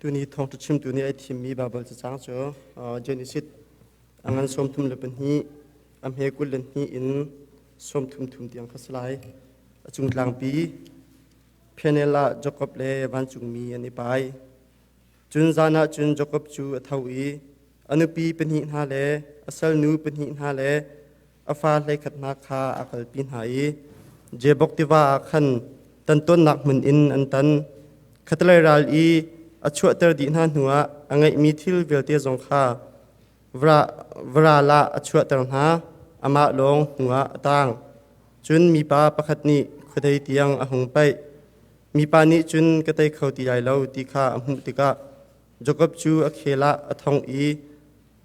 Tuni thawngṭha chimtu nih ai thimmi Baibal cacang cu Genesis a ngan 32 a hme 22 in 33 tiang kha si lai. A cung tlangpi Peniel ah Jakob le vancungmi an i pai. Cun zan ah cun Jakob cu a tho i a nupi pahnih hna le a salnu pahnih hna le a fa hleikhat hna kha a kalpi hna i Jabok tiva ah khan tantawnnak hmun in an tan. Khatlei ral i a chuahter dih hna hnuah a ngeihmi thil vialte zong kha varal ah a chuahter hna, amah lawng hnuah a tang. Cun mipa pakhat nih khuadei tiang a hung paih. Mipa nih cun ka tei kho ti lai lo ti kha a hmuh tikah Jakob cu a khel ah a thong i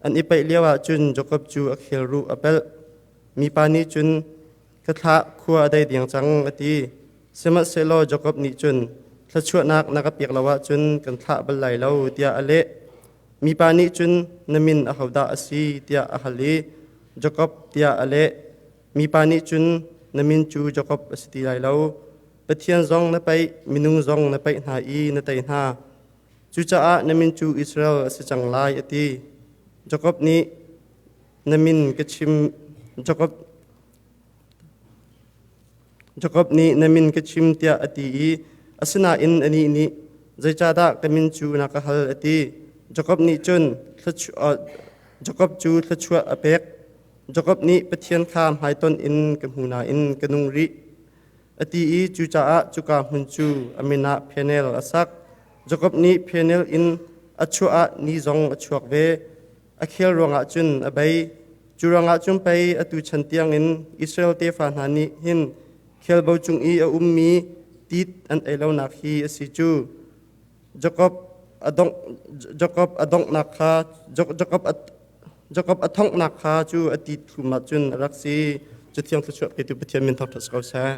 an i paih lioah cun Jakob cu a khelruh a pelh. Mipa nih cun, Ka thlah, khua a dei deng cang, a ti. Sihmanhsehlaw Jakob nih cun, Thluachuahnak na ka pek lo ahcun kan thlah bal lai lo, tiah a leh. Mipa nih cun, Na min ahodah a si? tiah a hal i, Jakob, tiah a leh. Mipa nih cun, Na min cu Jakob a si ti lai lo. Pathian zong na paih, minung zong na paih hna i na tei hna. Cucaah na min cu Israel a si cang lai, a ti. Jakob nih, Na min ka chim Jakob Jakob nih na min ka chim tiah a ti i asinain anih nih zeicahdah ka min cu na ka hal a ti. Jakob nih cun Jakob cu thluachuah a pek. Jakob nih Pathian kha hmaitonh in ka hmu nain ka nung rih a ti i cucaah cuka hmun cu a min ah Peniel a sak. Jakob nih Peniel in a chuah ah ni zong a chuak ve. A khel ruangah cun a bei. Cu ruangah cun pei atu chan tiangin Israel tefa hna nih hin khelbo cung i a ummi tit an ei lonak hi a si cu. Jakob a dongh Jakob a donghnak kha Jakob a Jakob a thonghnak kha cu a tit thlum ah cun a rak si. Cathiang thluachuah petu Pathian min thangṭhat si ko seh.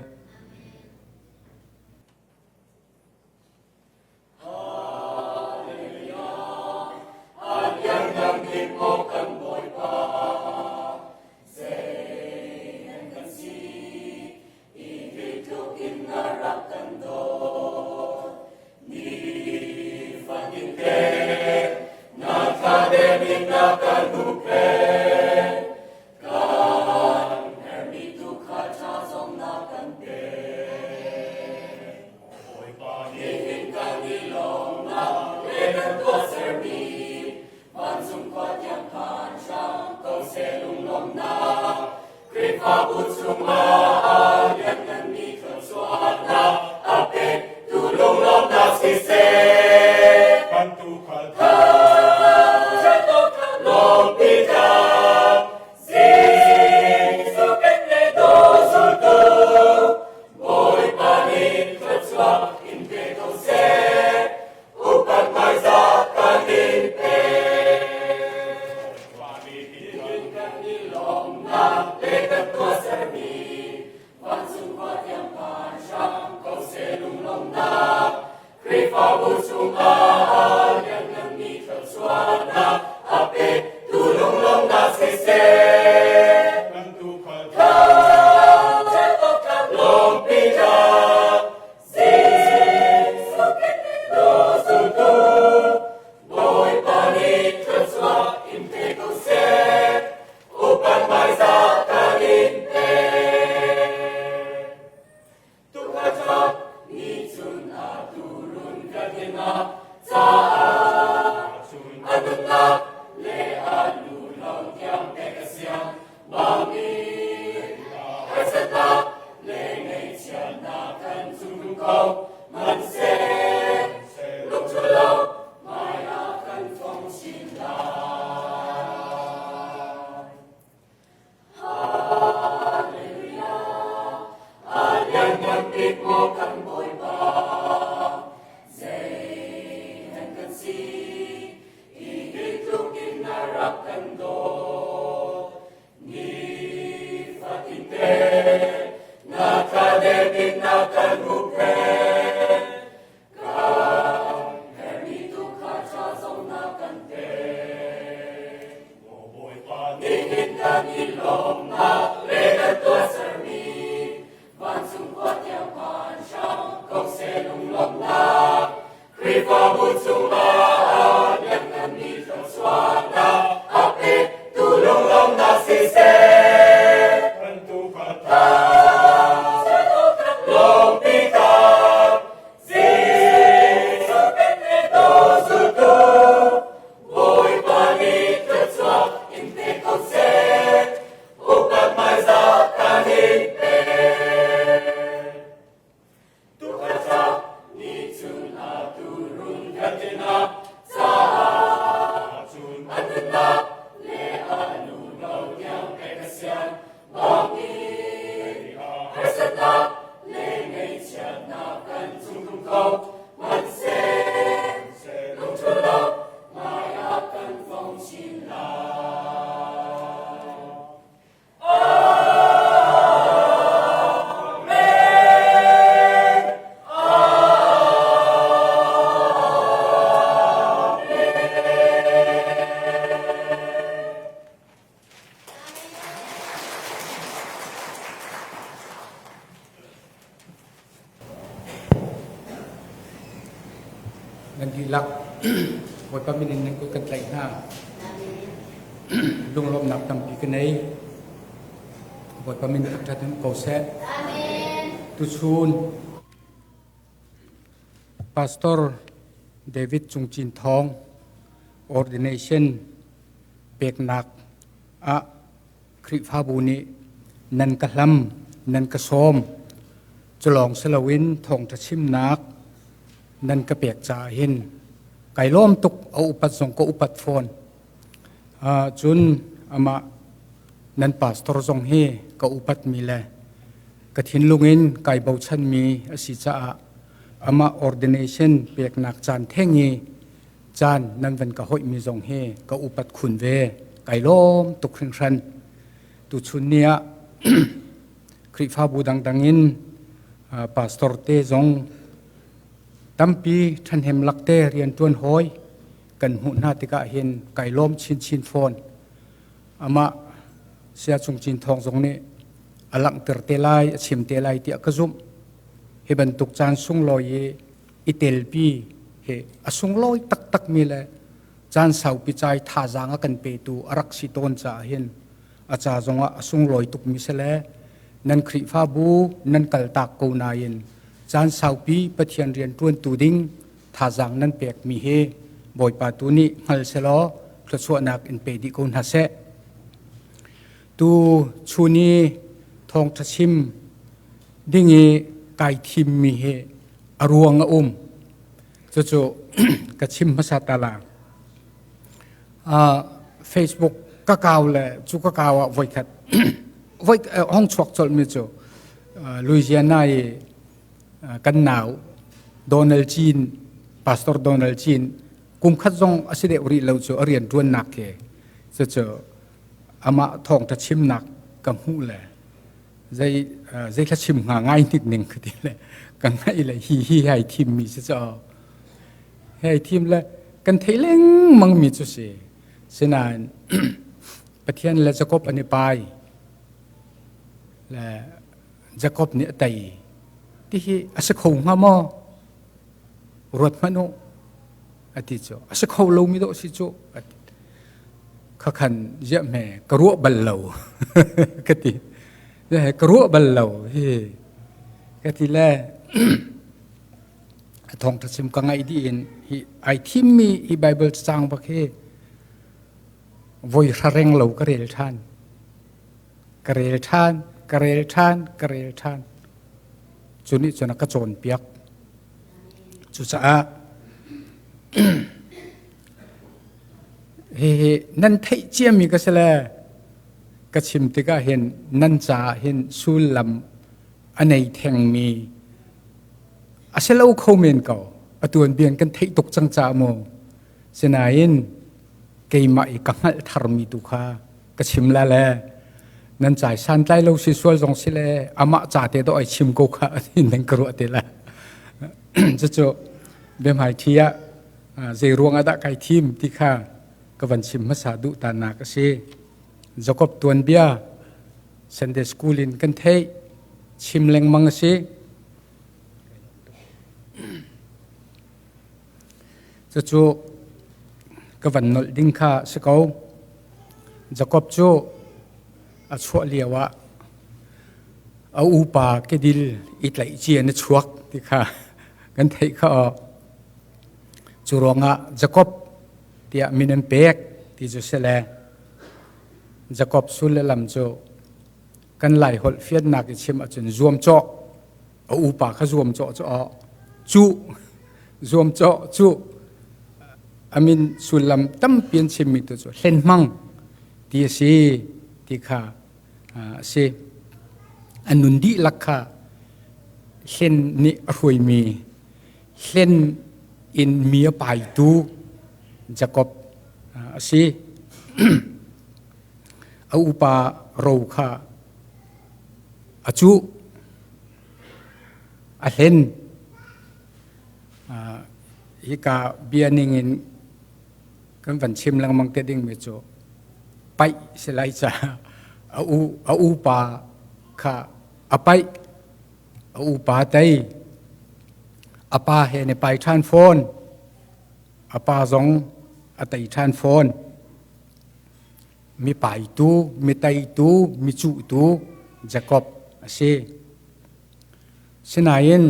Khrihfabu chungah liannganmi thluachuahnak a pektu lunglawmhnak siseh. Kan tuukhal lawmpi tlak Jesuh kan le daw zultu Bawipa nih thluachuah in pe ko seh. Upat hmaizah kan in pek. Bawipa nih kan i lawmhnak le kan tuahsermi. Nan dihlak Bawipa min in nan kut kan tlaih hna. Lunglawmhnak tampi ka nei. Bawipa min thangṭhat in ko seh. Tuchun Pastor David Cung Cin Thawng ordination peknak ah Khrihfabu nih nan ka hlam, nan ka sawm. Culawng si loin thawngṭha chimnak nan ka pek caah hin kai lawm tuk, a upat zong ka upat fawn. Cun amah nan pastor zong hi ka upatmi le ka thinlung in kai bochanmi a si caah amah ordination peknak caan theng i caan nan van ka hoihmi zong hi ka upat khun ve. Kai lawm tuk hringhran. Tuchun ni ah Khrihfabu dangdang in pastor te zong tampi ṭhahnem lakte rianṭuan hawi kan hmuh hna tikah hin kai lawm chinchin fawn. Amah Saya Cung Cin Thawng zong nih a langhter te lai, a chim te lai tiah ka zumh. Hi bantuk caan sunglawi i i telpi hi a sunglawi taktakmi le caan saupi cai thazaang a kan petu a rak si tawn caah hin a ca zongah a sunglawi tukmi si le nan Khrihfabu nan kaltak ko nain caan saupi Pathian rian ṭuantu ding thazaang nan pekmi hi Bawipa tu nih hngal selaw thluachuahnak in pe dih ko hna seh. Tu chun i thawngṭha chim ding i kai thimmi hi a ruang a um. Cucu ka chim hmasa ta la. Facebook ka kau le cu ka kau ah voikhat voi hong chuak colhmi cu Louisiana i kan nau Donald Chin Pastor Donald Chin kum khat zong a si deuh rih lo cu a rian ṭuannak ke cucu amah thawngṭha chimnak ka hmuh le zei zei thla chim hnga ngai hnik ning ka ti le ka ngaih le hi hi hai thim mi si cho hei thim le kan theih lengmang mi cu si sinain Pathian le Jacob an i pai le Jacob nih a tei ti hi a si kho hnga maw ruat hmanh u a ti cu a si kho lomi dawh si cu khakhan ziah hme ka ruah bal lo ka ti ka ruah bal lo hi ka ti le thawngṭha chim ka ngaih dih in hi ai thimmi hi Bible cang bak hi voi hra reng lo ka rel ṭhan ka rel ṭhan ka rel ṭhan ka rel ṭhan cu nih cun a ka cawnpiak cucaah hihi nan theih ciami ka si le ka chim tikah hin nan caah hin sullam a nei thengmi a si lo kho men ko a tuanbian kan theih tuk cang caah mu sinain keimah i ka hngalh tharmi tu kha ka chim la le nan cai santlai lo si sual zong si le amah ca te do ai chim ko kha nan ka ruah te la cucu biahmai thi ah zei ruang ah dah kai thim ti kha ka van chim hmasa duh ta nak a si Jacob tuanbia Sunday school in kan theih chim lengmang a si Cucu ka van nolh ding kha si ko. Jakob cu a chuah lio ah a upa kedil i tlaih cia na chuak ti kha kan theih kha aw. Cu ruangah Jakob tiah min an pek ti cu si le Jakob sul le lam cu kan Lai holh fiannak i chim ahcun zuamcawh a upa kha zuamcawh cu aw cu zuamcawh cu a min sullam tampi an chimmi tu cu hlenhmang ti a si ti kha a si. A nun dihlak kha hlen nih a hruaimi hlen in mi a paitu Jakob a si. A upa ro kha a cuh a hlen. Hika bia ningin kan van chim lengmang te dingmi cu paih si lai ca a u a upa kha a paih a upa tei a pa he ne pai ṭhan fawn. A pa zong a tei ṭhan fawn. Mi paitu, mi teitu, mi cuhtu Jakob a si. Sinain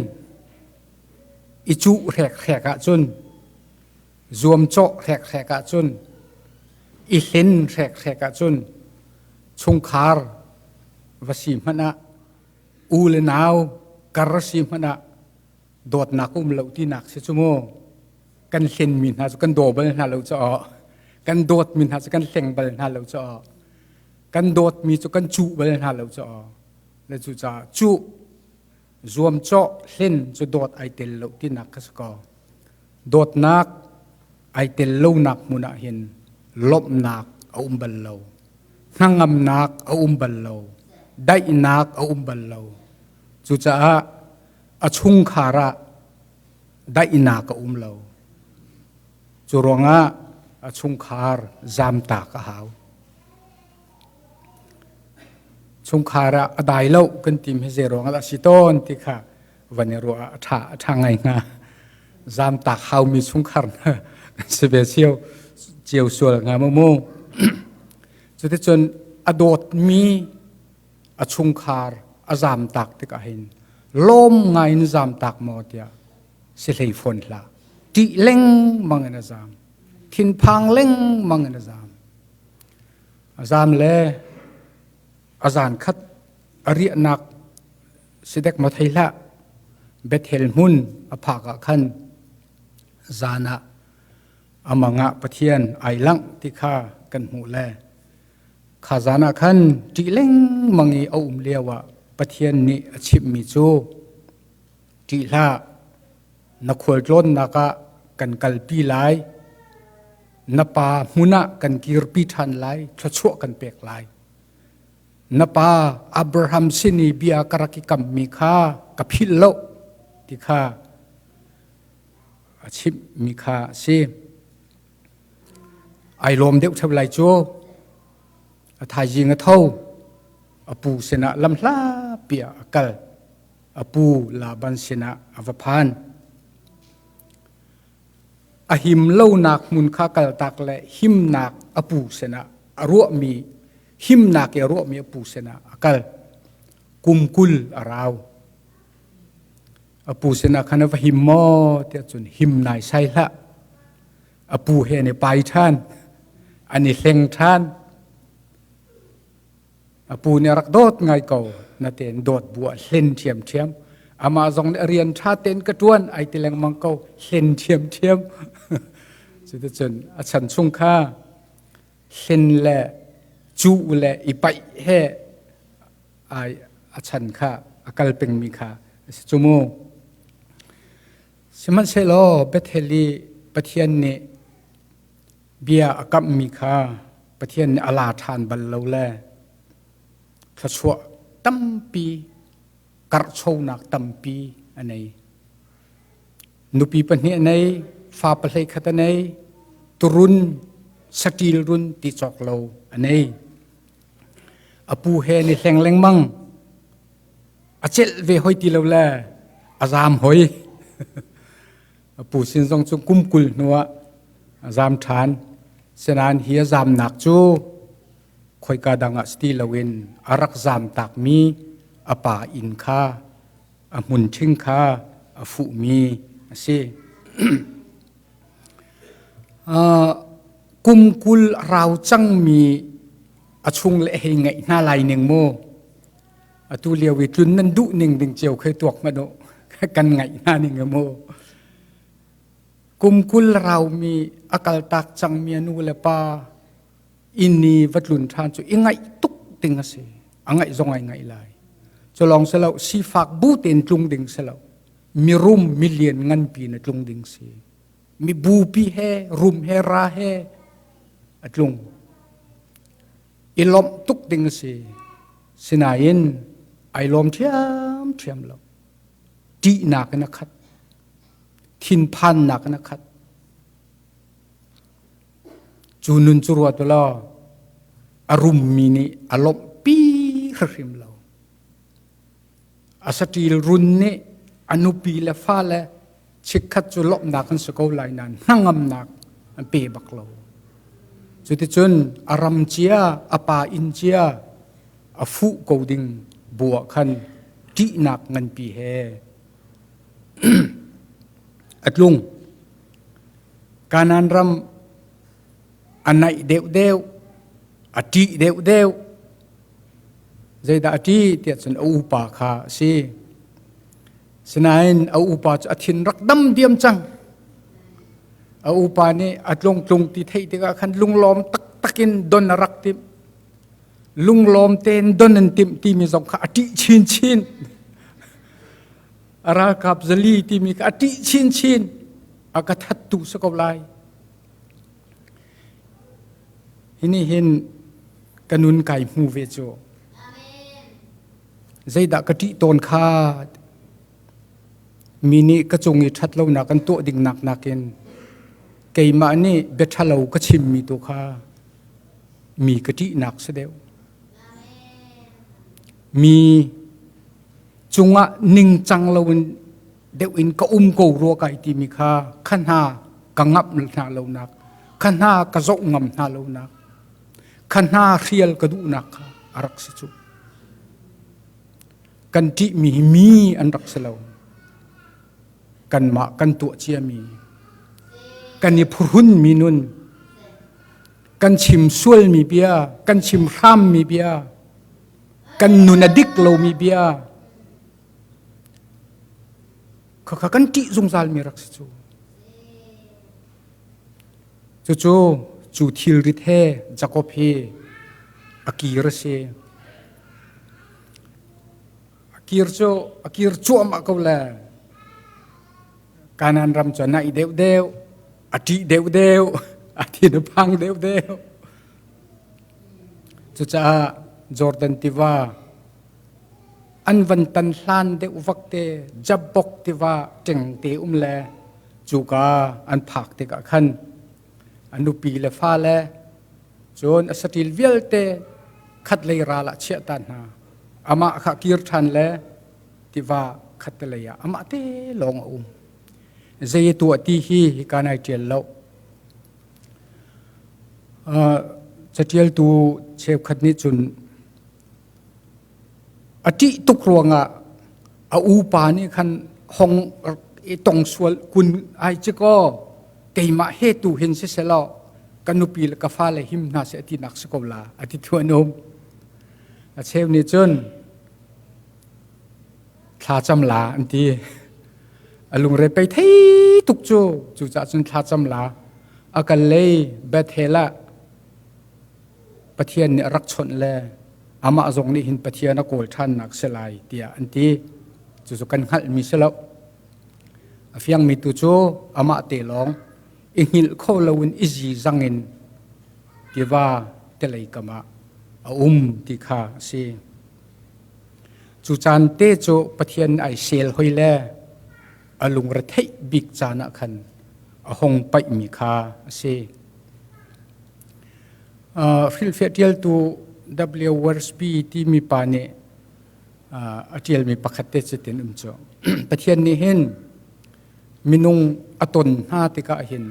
i cuh hrekhrek ahcun, zuamcawh hrekhrek ahcun, i hlen hrekhrek ahcun chungkhar va si hmanh ah u le nau kar si hmanh ah dawtnak um lo tinak si cu mu. Kan hlenmi hna cu kan daw bal hna lo caah, kan dawtmi hna cu kan hleng bal hna lo caah, kan dawtmi cu kan cuh bal hna lo caah, le cucaah cuh zuamcawh hlen cu dawt ai tel lo tinak kha si ko. Dawtnak ai tel lonak hmun ah hin lawmhnak a um bal lo, hnangamnak a um bal lo, daihnak a um bal lo. Cucaah a chungkhar ah daihnak a um lo. Cu ruangah a chungkhar zamtak a hau. Chungkhar ah a dai lo kan tim hi zei ruangah dah si tawn ti kha van i ruah ah a ṭha a ṭha ngai hnga. Zamtak haumi chungkhar hna kan si ve cio cio sual hnga maw mu. Cuticun a dawtmi a chungkhar a zamtak tikah hin lawm ngai in zamtak maw tiah si hlei fawn hlah. Ṭih lengmang in a zam. Thinphang lengmang in a zam. A zam le a zan khat a riahnak sidek ma thei hlah. Bethel hmun a phak ah khan zan ah amang ah Pathian ai langh ti kha kan hmuh le kha zan ah khan ṭih lengmang i a um lio ah Pathian nih a chimhmi cu ṭih hlah, na khualtlawnnak ah kan kalpi lai, na pa hmun ah kan kirpi ṭhan lai, thluachuah kan pek lai. Na pa Abraham sin i bia ka rak i kammi kha ka philh lo ti kha a chimhmi kha a si. Ai lawm deuh ṭheo lai cu. A thaizing a tho, a pu sinah lamhlapi ah a kal. A pu Laban sinah a va phan. A him lonak hmun kha kaltak le himnak a pu sinah a ruahmi himnak i a ruahmi a pu sinah a kal. Kum 20 a rau. A pu sinah khan a va him maw tiah cun him nai sai hlah. A pu he an i pai ṭhan, an i hleng ṭhan. A pu nih a rak dawt ngai ko, natein dawt bu ah hlen ṭhiamṭhiam. Amah zong nih a rian ṭha tein ka ṭuan ai ti lengmang ko, hlen ṭhiamṭhiam. Cuticun a chan chung kha hlen le cuh le i paih he ai a chan kha a kal pengmi kha a si cu mu. Sihmanhsehlaw Bethel i Pathian nih bia a kamhmi kha Pathian nih a la ṭhan bal lo le thluachuah tampi karhchonak tampi a nei. Nupi pahnih a nei, fa pahlei khat a nei, turun saṭil run ti cawk lo a nei. A pu he ni hleng lengmang. A celh ve hoi ti lo le a zaam hoi. A pu sin zong cu kum 20 hnuah a zaam ṭhan. Sinain hi a zaamnak cu khoika dang ah si ti loin a rak zaamtakmi a pa inn kha a hmun ṭhing kha a fuhmi a si. Kum 20 a rau cangmi a chung le hei ngaih hna lai ning mu. Atu lio i tlun nan duh ning ding cio khei tuak hmanh u kan ngaih hna ning mu. Kum 20 raumi a kaltak cangmi a nu le pa inn i va tlun ṭhan cu i ngaih tuk ding a si. A ngaih zong ai ngaih lai. Cu lawng si lo, sifak bu tein tlung ding si lo. Mirum milian nganpi na tlung ding si. Mibupi he rum he ra he a tlung. I lawmh tuk ding a si. Sinain ai lawm ṭhiamṭhiam lo. Ṭihnak in a khat. Thinphannak in a khat. Cu nun cu ruat law a rummi nih a lawmhpi hrimhrim lo. A saṭil run nih a nupi le fale Chikkhat cu lawmhnak an si ko lai nain hnangamnak an pe bak lo. Cuticun a ram cia, a pa inn cia a fuh ko ding bu ah khan ṭihnak nganpi he a tlung. Kanaan ram a naih deuhdeuh, a ṭih deuhdeuh. Zeidah a ṭih tiah cun a upa kha a si. Sinain a upa cu a thin rak dam diam cang. A upa nih a tlungtlung ti theih tikah khan lunglawm taktak in don a rak timh. Lunglawm tein don an timh timi zong kha a ṭih chinchin. A ralkap zali timi kha a ṭih chinchin. A ka thattu si ko lai. Hi nih hin ka nun kai hmu ve cu. Zeidah ka ṭih tawn kha mi nih ka cung i ṭhat lonak an tuah ding nak nakin keimah nih bia ṭhalo ka chimmi tu kha mi ka ṭihnak si deuh. Mi cungah ningcang loin deuh in ka um ko rua kai timi kha kha hna ka ngamh hna lonak, kha hna ka zoh ngam hna lonak, kha hna hrial ka duhnak kha a rak si cu. Kan ṭihmi hi mi an rak si lo. Kanmah kan tuah ciami, kan i phuhrunmi nun, kan chim sualmi bia, kan chim hrammi bia, kan nun a dik lomi bia, khakha kan ṭih zungzalmi rak si cu. Cucu cu thilrit he Jakob hi a kir a si. A kir cu a kir cuahmah ko le Kanaan ram cu a naih deuhdeuh, a ṭih deuhdeuh, a thin a phang deuhdeuh. Cucaah Jordan tiva an van tan hlan deuh vak te Jabbok tiva ṭeng te um le cuka an phak tikah khan a nupi le fale cun a saṭil vialte khatlei ral ah chiah ta hna. Amah kha kir ṭhan le tiva khattelei ah amah te lawng a um. Zei tuah ti hi hika nai ṭial lo. Caṭialtu cheukhat nih cun A ṭih tuk ruangah a upa nih khan hong i tong sual kun ai ci kaw keimah he tu hin siselaw ka nupi le ka fale him hna seh tinak si ko la a ti thuan um. A cheu nih cun thla cam la an ti. A lungre pei thei tuk cu cucaah cun thla cam la a kal lei Bethel ah Pathian nih a rak chawnh le amah zong nih hin Pathian a kawl ṭhannak si lai tiah an ti. Cucu kan hngalhmi si lo. A fiangmi tu cu amah te lawng i hngilh kho loin i zizang in tiva telei kam ah a um ti kha a si. Cu caan te cu Pathian ai sel hoi le a lungretheih bik caan ah khan a hong paihmi kha a si. Hrilhfiah ṭialtu W. Worsby timi pa nih a ṭialmi pakhat te cutin um cu. Pathian nih hin minung a ton hna tikah hin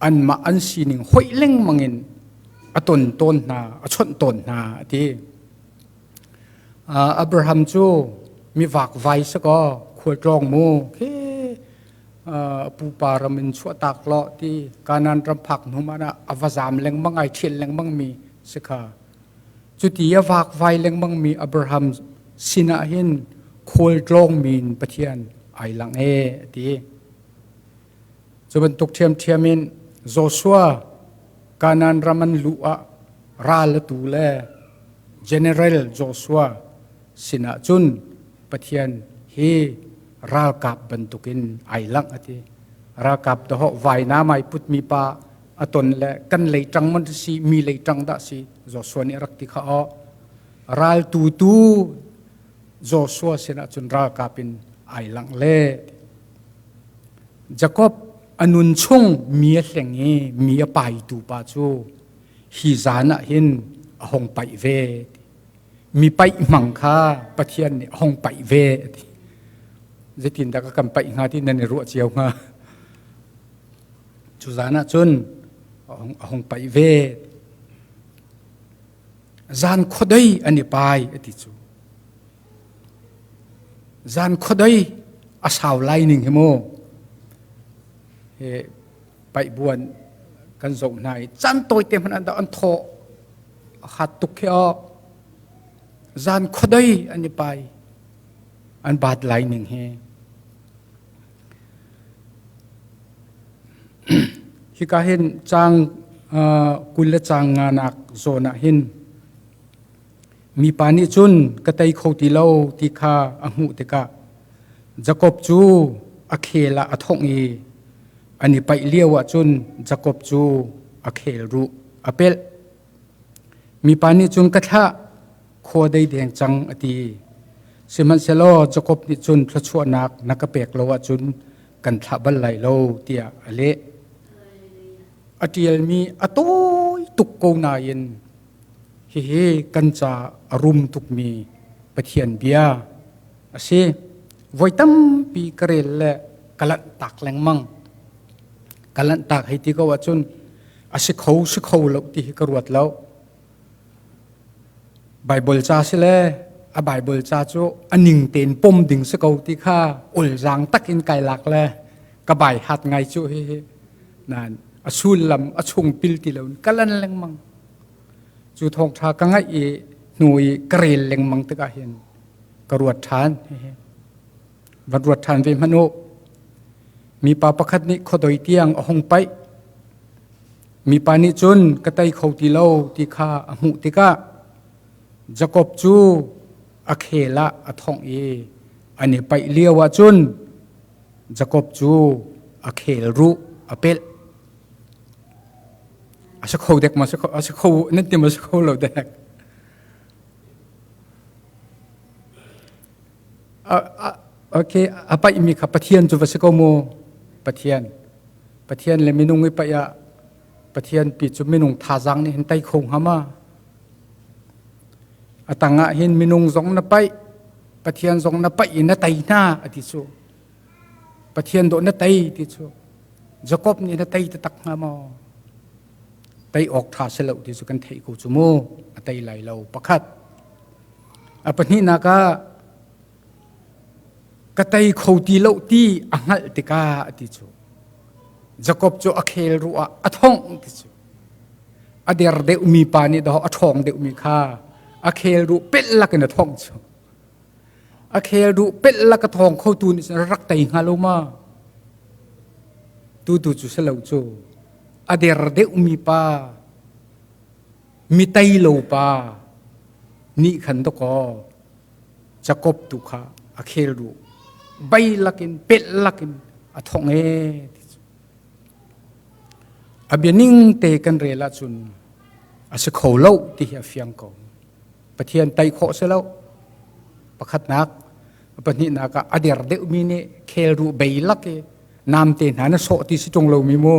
anmah an sining hoih lengmang in a ton tawn hna, a chawnh tawn hna a ti. Abraham cu mi vakvai si kaw khualtlawng mu khi pupa ram in chuahtak law ti Kanaan ram phak hnu man ah a va zam lengmang ai ṭhial lengmang mi si kha. Cuti a vakvai lengmang mi Abraham sinah hin khualtlawng mi in Pathian ai lang e a ti. Cu bantuk ṭhiamṭhiam in Joshua Kanaan ram an luh ah ral a tu le General Joshua sinah cun Pathian hi ralkap bantukin ai langh a ti. Ralkap dahawh vainam ai putmi pa a ton le kan lei ṭang man si mi lei ṭang dah si Joshua nih a rak ti kha aw. Ral tu tu Joshua sinah cun ralkap in ai langh le Jacob a nun chung mi a hleng i mi a paitu pa cu hi zan ah hin a hong paih ve. Mi paih hmang kha Pathian nih a hong paih ve a ti. Zeitindah ka kan paih hnga ti nan i ruah cio hnga. Cu zan ah cun a hung paih ve. Zan khuadei an i pai a ti cu. Zan khuadei a sau lai ning hi mu. He paih buan kan zoh hna i caan tawite hmanh an an thaw a hat tuk khi aw. Zan khuadei an i pai. An baat lai ning hi. Hika hin caang 20 le caang nganak zawn ah hin mipa nih cun ka tei kho ti lo ti kha a hmuh tikah Jakob cu a khel ah a thongh i an i paih lio ah cun Jakob cu a khel ruh a pelh. Mipa nih cun ka thlah, khua dei deng cang a ti. Sihmanhsehlaw Jakob nih cun thluachuahnak na ka pek lo ahcun kan thlah bal lai lo tiah a leh. A ṭialmi a tawi tuk ko nain hihi kan ca a rum tukmi Pathian bia a si. Voi tampi ka rel le ka lanhtak lengmang. Ka lanhtak hei ti ko ahcun a si kho si kho lo ti hi ka ruat lo. Baibal ca si le a Baibal ca cu a ning tein pom ding si ko ti kha ulzaang takin kai lak le ka bai hat ngai cu hihi. Nain a sullam a chung pil ti lo in ka lan lengmang. Cu thawngṭha ka ngaih i hnu i ka rel lengmang tikah hin ka ruat ṭhan hihi. Van ruat ṭhan ve hmanh u. Mipa pakhat nih khuadoi tiang a hung paih. Mipa nih cun ka tei kho ti lo ti kha a hmuh tikah Jakob cu a khel ah a thongh i an i paih lio ah cun Jakob cu a khel ruh a pelh. A si kho dek ma si kho, a si kho nan ti ma si kho lo dek. Okay, a paihmi kha Pathian cu va si ko mu. Pathian. Pathian le minung i paih ah Pathian pi cu minung thazaang nih hin tei kho hnga ma? A tangah hin minung zong na paih, Pathian zong na paih i na tei hna a ti cu. Pathian dawh na tei ti cu. Jakob nih na tei taktak hnga maw? Tei awk ṭha si lo ti cu kan theih ko cu mu. A tei lai lo pakhat. A pahnihnak ah ka tei kho ti lo ti a hngalh tikah a ti cu. Jakob cu a khel ruah ah a thongh ti cu. A der deuhmi pa nih dawh a ṭhawng deuhmi kha a khel ruh pelh lakin a thongh cu. A khel ruh pelh lak a thawng khotu nih cun rak tei hnga lo ma? Tu tu cu si lo cu. A der deuhmi pa mi tei lo pa nih khan dawkaw Jakob tu kha a khel ruh bei lakin pelh lakin a thong e ti cu. A bia ning te kan rel ahcun a si kho lo ti hi a fiang ko. Pathian tei khawh si lo. Pakhatnak, pahnihnak ah a der deuhmi nih khel ruh bei lak i namte hna na sawh ti si ṭung lomi mu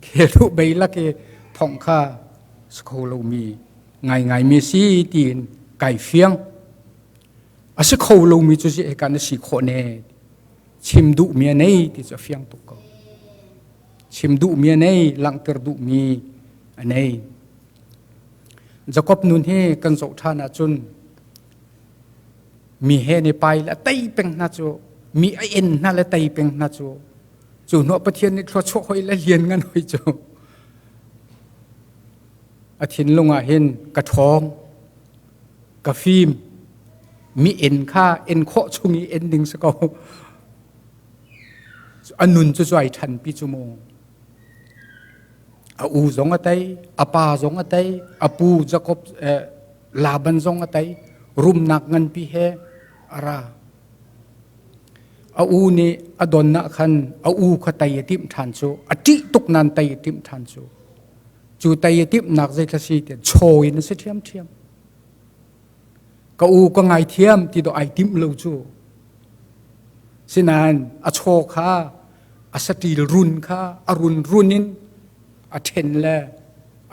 khel ruh bei lak i thongh kha si kho lomi ngaingaimi si tiin kai fiang. A si kho lomi cu si hika na si khawh ne chim duhmi a nei ti cu a fiang tuk ko. Chim duhmi a nei, langhter duhmi a nei. Jakob nun hi kan zoh ṭhan ahcun mi he ni pai le a tei peng hna cu mi a en hna le tei peng hna cu cu hnuah Pathian nih thluachuah hoi le lian ngan hoi cu A thinlung ah hin ka ṭhawng, ka fim, mi en kha en khawh chung i en ding si ko. A nun cu cu ai ṭhanpi cu mu. A u zong a tei, a pa zong a tei, a pu Jakob Laban zong a tei, rumnak nganpi he a ra. A u nih a don ah khan a u kha tei a timh ṭhan cu, a ṭih tuk nain tei a timh ṭhan cu. Cu tei a timhnak zeithla si ti chaw in a si ṭhiamṭhiam. Ka u ka ngaithiam ti dawh ai timh lo cu. Sinain a chaw kha a saṭil run kha a run run in a ṭhen le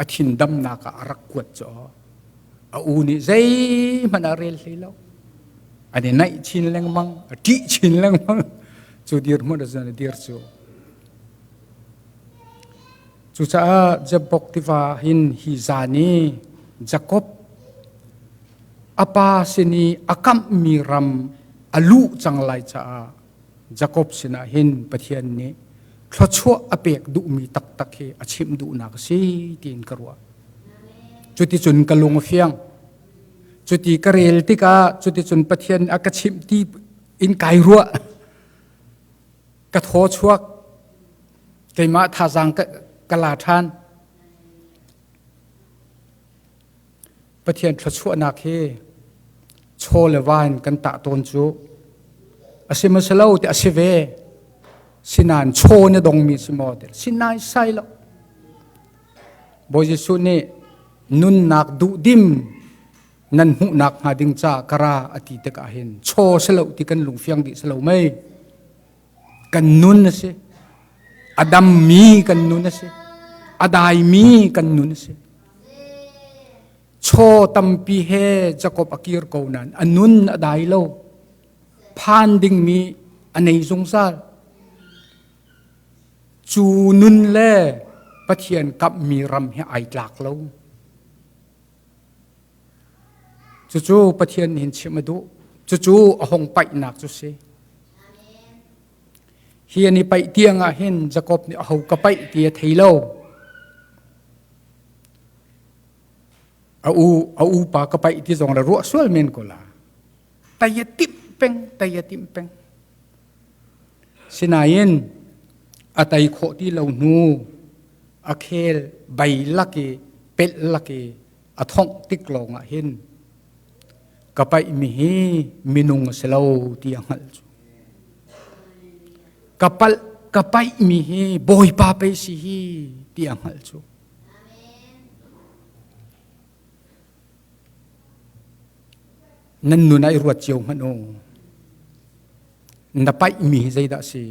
a thin damnak ah a rak kuat cu. A u nih zeihmanh a rel hlei lo. An i naih chin lengmang, a ṭih chin lengmang. Cu dirhmun ahcun a dir cu. Cucaah Jabbok tiva hin hi zan i Jakob a pa sin i a kamhmi ram a luh cang lai caah Jakob sinah hin Pathian nih thluachuah a pek duhmi taktak hi a chimh duhnak a si tiin ka ruah. Cuticun ka lung a fiang. Cuti ka rel tikah cuticun Pathian a ka chimh ti in kai ruah. Ka thaw chuak. Keimah thazaang ka la ṭhan. Pathian thluachuahnak hi chaw le va in kan tah tawn cu a si maw si lo ti a si ve. Sinain chaw na dongmi si maw ti sinai sai lo. Bawi Jesuh nih nunnak duhdim nan hmuhnak hnga ding ca ka ra a ti tikah hin chaw si lo ti kan lungfiang dih si lo mei. Kan nun a si. A dammi kan nun a si. A daimi kan nun a si. Chaw tampi he Jakob a kir ko nain a nun a dai lo. Phan dingmi a nei zungzal. Cu nun le Pathian kamhmi ram hi ai tlak lo. Cucu Pathian nih hin chim a duh. Cucu a hong paihnak cu si. Hi an i paih tiang ah hin Jakob nih aho ka paih ti a thei lo. A u a u pa ka paih ti zong le ruah sual men ko la. Tai a timh peng, tai a timh peng. Sinain a tai khawh ti lo hnu a khel bai lak i pelh lak i a thongh tik lawng ah hin ka paihmi hi minung a si lo ti a hngalh cu. Ka palh ka paihmi hi Bawipa pei si hi ti a hngalh cu. Nan nun ah i ruat cio hmanh u. Na paihmi hi zeidah a si?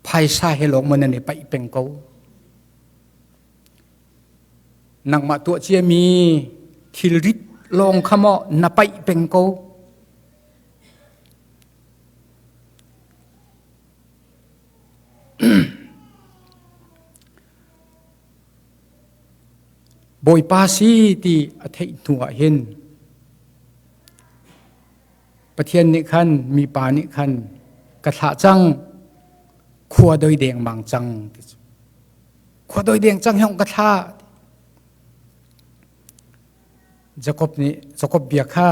Phaisa he lawng maw nan i paih peng ko? Nangmah tuah ciami thilrit lawng kha maw na paih peng ko? Bawipa si ti a theih hnu ah hin Pathian nih khan mipa nih khan ka thlah cang khua doi dengmang cang ti cu khua doi deng cang hong ka thlah Jakob nih Jakob bia kha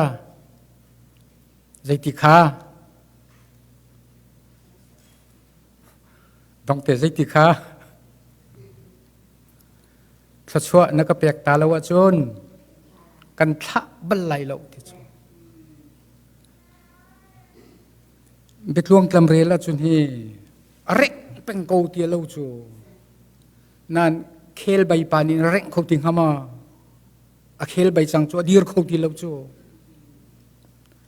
zeiti kha dongte zeiti kha Thluachuah na ka pek ta lo ahcun kan thlah bal lai lo ti cu. Biatluang tlamrel ahcun hi a reng peng ko ti lo cu. Nan khel bai pa nih na rengh kho ti hnga ma? A khel bai cang cu a dir kho ti lo cu.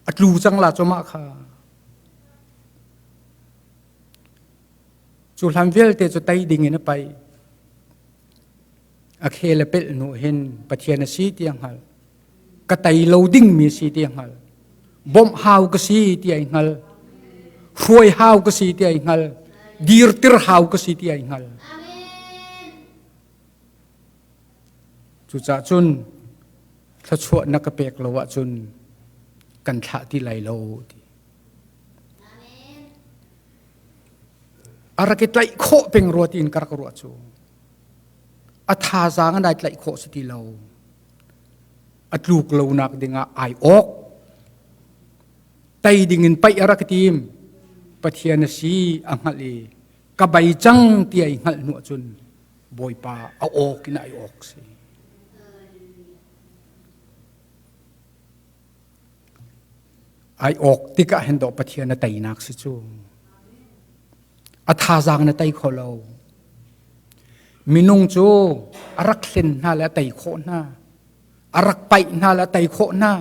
A tlu cang la cu mah kha. Cu hlan vialte cu tei ding in a paih. A khel a pelh hnu hin Pathian a si ti a hngal. Ka tei lo dingmi a si ti a hngal. Bawmh hau ka si ti ai hngal. Hruai hau ka si ti ai hngal. Dirtir hau ka si ti ai hngal. Cucaah cun thluachuah na ka pek lo ahcun kan thlah ti lai lo ti. A rak i tlaih khawh peng rua tiin ka rak ruah cu. A thazaang an ai tlaih khawh si ti lo. A tluk lonak dingah ai awk. Tei dingin paih a rak tim. Pathian a si a hngalh i ka bai cang ti ai hngalh hnu ahcun Bawipa a awk in ai awk si. Ai awk tikah hin dawh Pathian a teinak si cu. A thazaang na tei kho lo. Minung cu a rak hlen hna le a tei khawh hna. A rak paih hna le a tei khawh hna.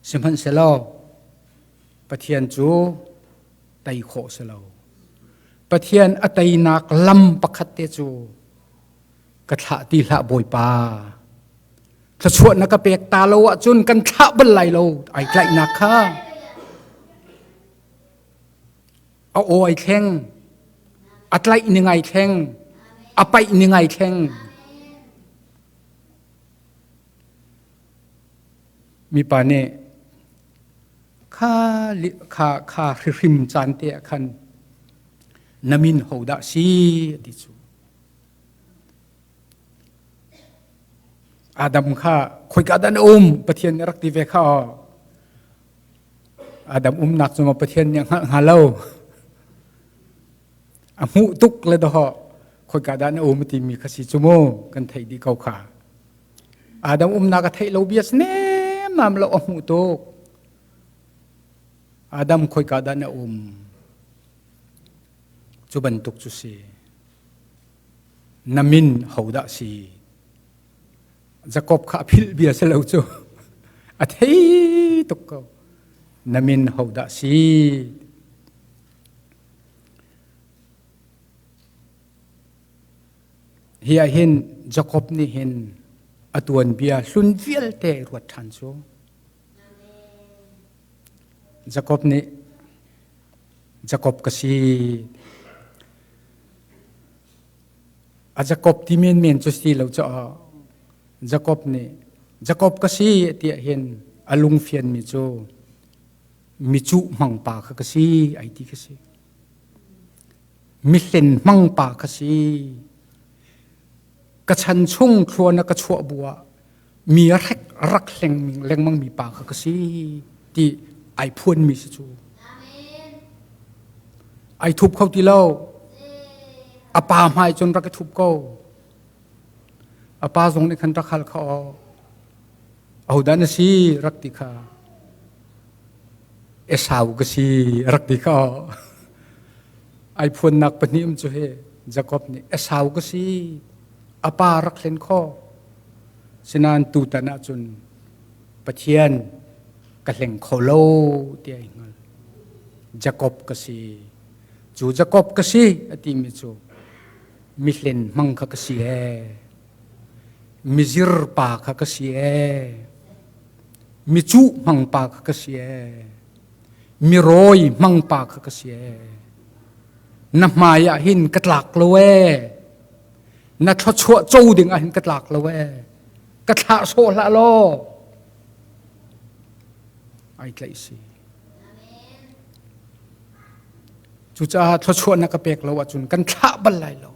Sihmanhsehlaw Pathian cu tei khawh si lo. Pathian a teinak lam pakhat te cu ka thlah ti hlah Bawipa. Thluachuah na ka pek ta lo ahcun kan thlah bal lai lo. Ai tlaihnak kha. A aw ai thleng. A tlaih ning ai thleng. A paih ning ai thleng. Mipa nih kha kha kha hrihrim caan te ah khan na min ho dah si ti cu. Adam kha khoika dah na um Pathian nih rak ti ve kha Adam umnak cu maw Pathian nih a hngalh hnga lo. A hmuh tuk le dawh khoika dah na um timi kha si cu mu kan theih dih ko kha. Adam umnak a theih lo bia nemam lo a hmuh tuk. Adam khoika dah na um? Cu bantuk cu si. Na min hodah si? Jakob kha a philh bia si lo cu. A thei tuk ko. Na min hodah si? Hi ah hin Jakob nih hin a tuanbia hlun vialte ruat ṭhan cu. Jakob nih Jakob ka si. A Jakob ti menmen cu si lo caah Jakob nih Jakob ka si tiah hin a lungfianmi cu micuh hmang pa kha ka si ai ti ka si. Mihlen hmang pa ka si. Ka chan chung thluan a ka chuah bu ah mi a hrek rak hleng lengmang mi pa kha ka si ti ai phuan mi si cu. Ai thup kho ti lo. A pa hmai cun rak i thup ko. A pa zong nih khan rak hal kha aw. Ahodah na si rak ti kha. Esau ka si rak ti kha aw. Ai phuannak pahnih um cu he Jakob nih Esau ka si a pa rak hlen kho. Sinain tutan ahcun Pathian ka hleng kho lo ti ai hngal. Jakob ka si. Cu Jakob ka si a timi cu mihlen hmang kha ka si ee. Mizir pa kha ka si ee. Micuh hmang pa kha ka si ee. Mirawi hmang pa kha ka si ee. Na hmai ah hin ka tlak lo ee. Na thluachuah co ding ah hin ka tlak lo ee. Ka thlah sawh hlah law. Ai tlaih si. Cucaah thluachuah na ka pek lo ahcun kan thlah bal lai lo.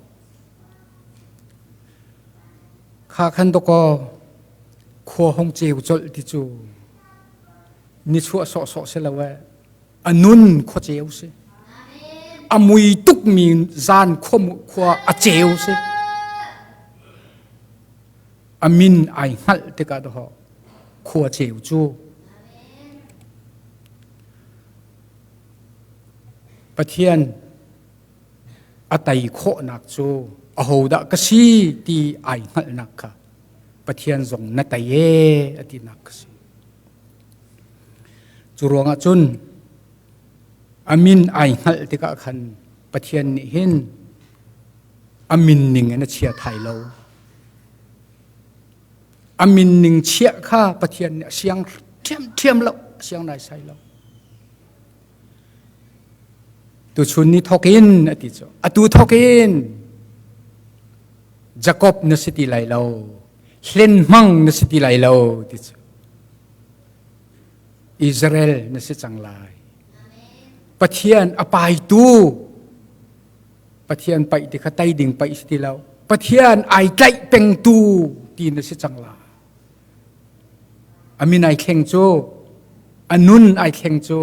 Kha khan dawkaw khua hong ceu colh ti cu nichuah sawhsawh si lo eh a nun khua ceu si. A mui tukmi zan khua a ceu si. A min ai hngalh tikah dawh khua ceu cu. Pathian a tei khawhnak cu ahodah ka si ti ai hngalhnak kha Pathian zong na tei ee a tinak ka si. Cu ruangah cun a min ai hngalh tikah khan Pathian nih hin a min ning in a chia thai lo. A min ning chiah kha Pathian nih a siang ṭhiamṭhiam lo, a siang naisai lo. Tuchun ni thawk in a ti cu. Atu thawk in Jakob na si ti lai lo. Hlen hmang na si ti lai lo ti cu. Israel na si cang lai. Pathian a paitu Pathian paih ti kha tai ding paih si ti lo. Pathian ai tlaih pengtu ti na si cang lai. A min ai thleng cu, a nun ai thleng cu.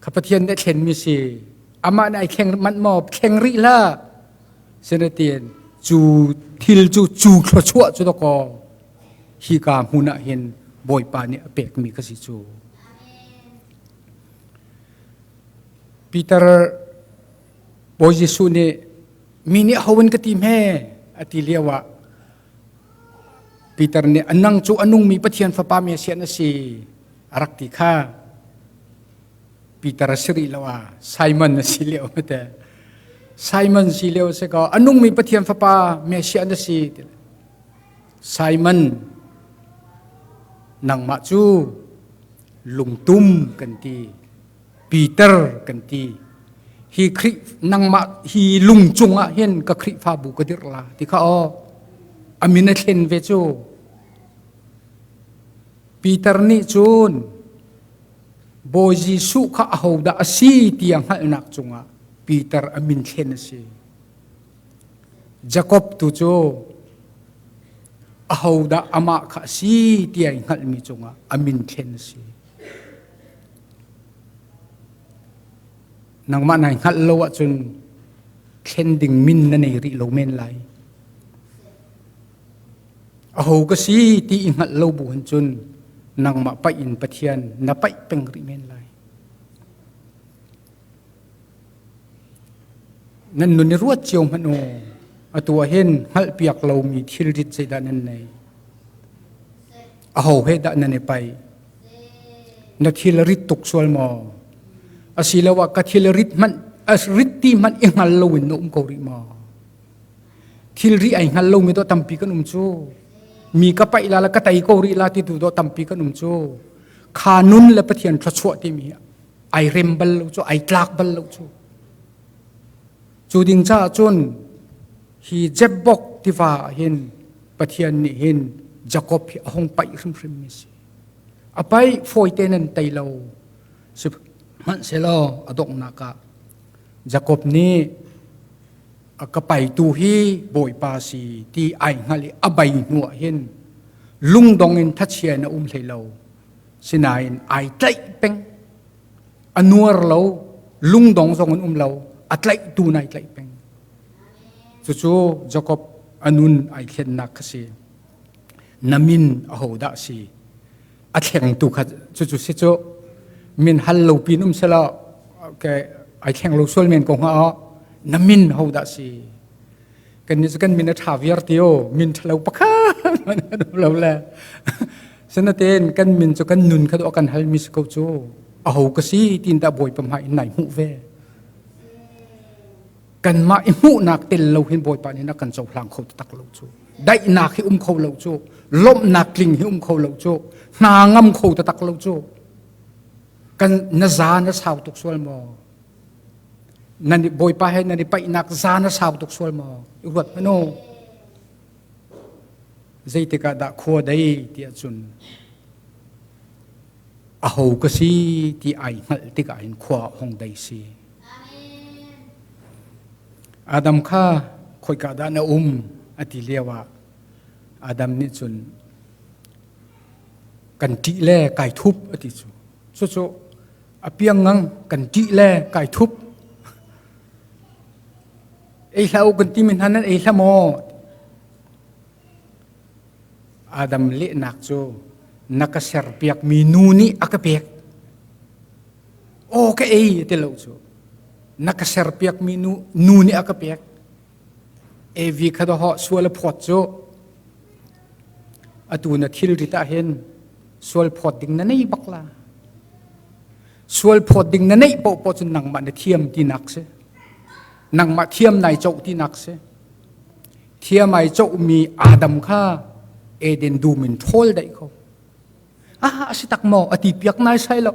Kha Pathian nih a thlenmi si. Amah nih ai thleng manh maw? Thleng rih hlah. Sinatin cu thil cu cu thluachuah cu dakaw hika hmun ah hin Bawipa nih a pekmi ka si cu. Peter Bawi Jesuh nih mi nih ho in ka ti hme a ti lio ah Peter nih a nang cu a nungmi Pathian fapa Messiah na si a rak ti kha Peter a si rih lo ah Simon a si lio te Simon si lio si ko a nungmi Pathian fapa Messiah na si ti. Simon, nangmah cu lungtum kan ti, Peter kan ti. Hi Khrih nangmah hi lung cungah hin ka Khrihfabu ka dirh la ti kha aw amin a thlen ve cu. Peter nih cun Bawi Jesuh kha ahodah a si ti a hngalhnak cungah Peter a min thlen a si. Jakob tu cu ahodah amah kha a si ti ai hngalhmi cungah a min thlen a si. Nangmah nai hngalh lo ahcun thlen ding min na nei rih lo men lai. Aho ka si ti i hngalh lo bu hin cun nangmah paih in Pathian na paih peng rih men lai. Nan nun i ruat cio hmanh u. Atu ah hin hngalhpiak lomi thilrit zeidah nan nei? Aho he dah nan i paih? Na thil a rit tuk sual maw? Asiloah ka thil a rit hmanh a rit ti hmanh i hngal loin na um ko rih maw? Thilri ai hngal lomi dawh tampi kan um cu. Mi ka paih la le ka tei ko rih la ti tu dawh tampi kan um cu. Kha nun le Pathian thluachuah timi ai rem bal lo cu, ai tlak bal lo cu. Cu ding caah cun hi Jebbok tiva ah hin Pathian nih hin Jakob hi a hung paih hrimhrim mi si. A paih fawite nan tei lo. Sihmanhsehlaw a donghnak ah Jakob nih a ka paitu hi Bawipa si ti ai hngalh i a bai hnu ah hin lungdong in thachia in a um hlei lo. Sinain ai tlaih peng. A nuar lo, lungdong zong in um lo, a tlaihtu nai tlaih peng. Cucu Jakob a nun ai thlennak kha si. Na min ahodah si? A thlengtu kha cucu si cu min hal lo pin um selaw ke ai thleng lo sual men ko hnga na min hodah si? Kan nih cu kan min a ṭha viar ti o min ṭhalo pakhat lo le sinaten kan min cu kan nun kha dawh kan hal mi si ko cu aho ka si tin dah Bawipa hmai in nai hmuh ve kanmah i hmuhnak tel lo hin Bawipa nih na kan cohlang kho tak lo cu daihnak hi um kho lo cu lawmhnak tling hi um kho lo cu hna ngam kho tak lo cu kan na za na sau tuk sual maw nan i Bawipa he nan i paihnak za na sau tuk sual maw i ruat hmanh u zeitik ah dah khua dei ti ahcun aho ka si ti ai hngalh tikah hin khua hong dei si Adam kha khoika dah na um a ti lio ah Adam nih cun kan ṭih le kai thup a ti cu cucu a piangngang kan ṭih le kai thup ei hlah u kan timi hna nan ei hlah maw Adam lehnak cu na ka serpiak mi nu nih a ka pek aw ka ei ti lo cu na ka serpiak mi nu nu nih a ka pek Evi kha doh sual a phawt cu atu na thil rit ah hin sual phawt ding na nei bak la sual phawt ding na neih paoh paoh cun nangmah na thiam tinak si nangmah thiam nai coh tinak si thiam ai cohmi Adam kha Eden dum in ṭhawl daih ko ah a si tak maw a ti piak nai sai lo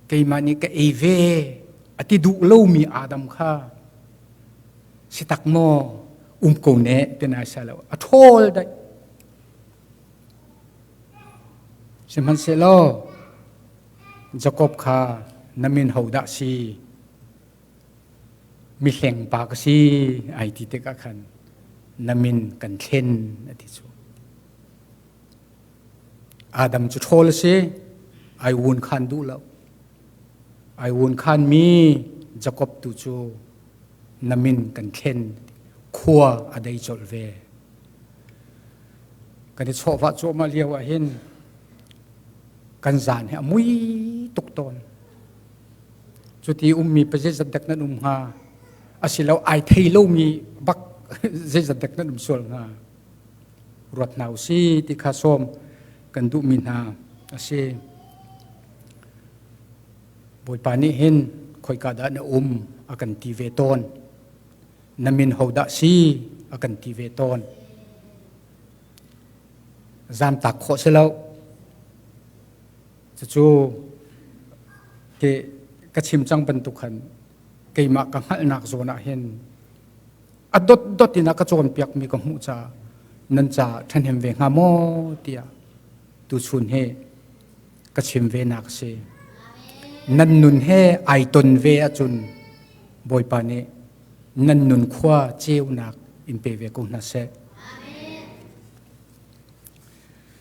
keimah nih ka ei ve a ti duh lomi Adam kha si tak maw um ko ne ti nai sai lo a ṭhawl daih sihmanhsehlaw Jakob kha na min hodah si mihleng pa ka si ai ti tikah khan na min kan thlen a ti cu Adam cu ṭhawl a si ai wun khan duh lo ai wun khan mi Jakob tu cu na min kan thlen khua a dei colh ve kan i chawhvah cuahmah lio ah hin kan zan hi a mui tuk tawn cuti ummi pa zeizat dek nan um hnga asilo ai thei lomi bak zeizat dek nan um sual hnga ruat hna usi ti kha sawm kan duhmi hna a si. Bawipa nih hin khoika dah na um a kan ti ve tawn. Na min hodah si a kan ti ve tawn. Zamtak khawh si lo. Cucu ke ka chim cang bantuk khan keimah ka hngalhnak zawn ah hin a dot dot in a ka cawnpiakmi ka hmuh caah nan ca ṭhahnem ve hnga maw tiah tuchun hi ka chim ve nak a si. Nan nun he ai ton ve ahcun Bawipa nih nan nun khua ceunak in pe ve ko hna seh.